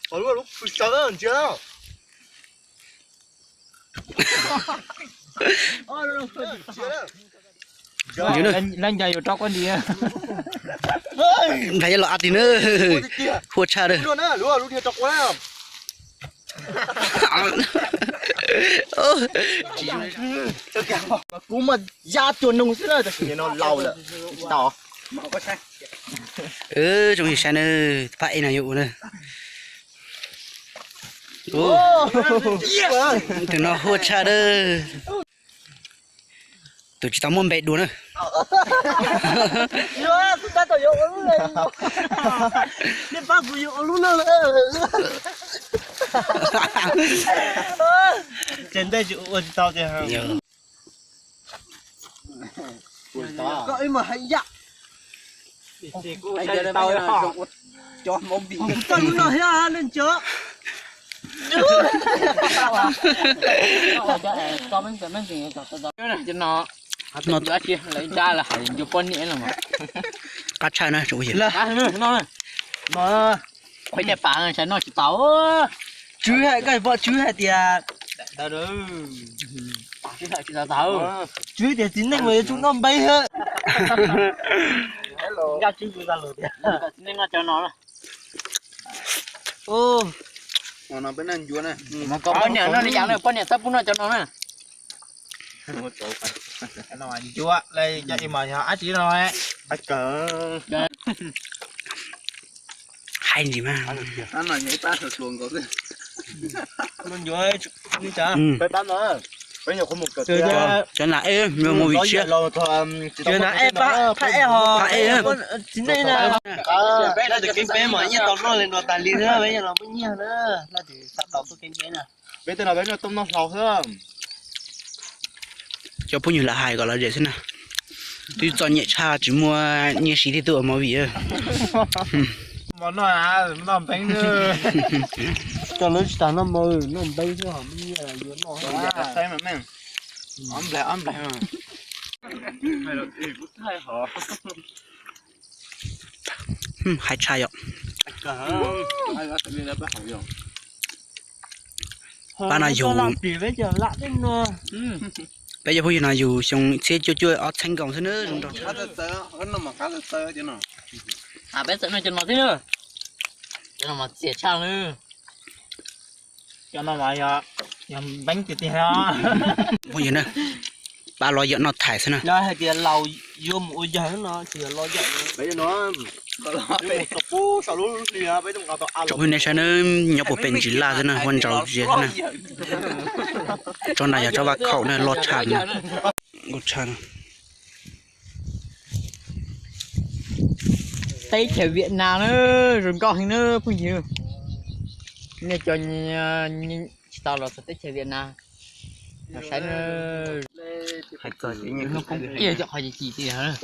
Qhov lub lub pw sawv ntsia. Ntsia na. Leej nco yus rov quab nti. Nplhaib los a ti na. Huaj tshaj na. Kuv mas ya cua noog xwb na, tab sis no laus lawm. Tsis tau. Zoo li saib na, phab ej no yuav ua na. Tus no huaj tshaj na. Tus tsis tau muaj npe dua na. Ces ntej tsis ua tsis tau tiag. Koj ib mas hais yam. Koj lub no thiab leej cov. Qab tshaj na. Tswv hais, koj pom tswv hais tias, tswv tias txiv neej mas yuav tsum noj npe thiab. Poj niam noj li cas na, poj niam txhob pub noj cov no na. Ncuav li cov ib mas yog dab tsi no. Hais ntsis mas. Cov nas ej, mus vim tshiab. Peb tus keeb peb mas nyiaj tau noj li no tas li xwb, peb yog no muaj nyiaj na. Peb tej no peb noj tooj noj hlau xwb. Cov phooj ywg lam hais kom lom zem xwb na. Twb txom nyem tshaj tsis muaj nyiaj siv thiaj tuaj ua movie. Cov lawv tsis tas noj mov, noj npeeb xwb, ho muaj nyiaj yuav noj. Hais tshaj yom. Pab no yug, peb cov phooj ywg no yug xyoo txhiab cuaj cuaj ob txheeb nkaus xwb na, zoo nraug tshaj. Peb txawm noj cov no xwb na, cov no mas txias tshaj na. Cov no mas yog npeeb tiag tiag. Phooj ywg na, pab los yom noj thaiv xwb na. Yog hais tias laus yuav mus ua yawg no tsis yog los yom. Tsoom phooj ywg nej saib na, nyob puag pem ntsis laj xwb na, huab ntsaus zias xwb na. Tsob no yog tsob vaj khaum na, loj tshaj na. Nkauj tshaj na. Teb chaws Vietnam na, zoo nkauj heev na phooj ywg. Nej cov tsis tau los txog teb chaws Vietnam los saib na. Ib yam cov qhov ci ci tiag.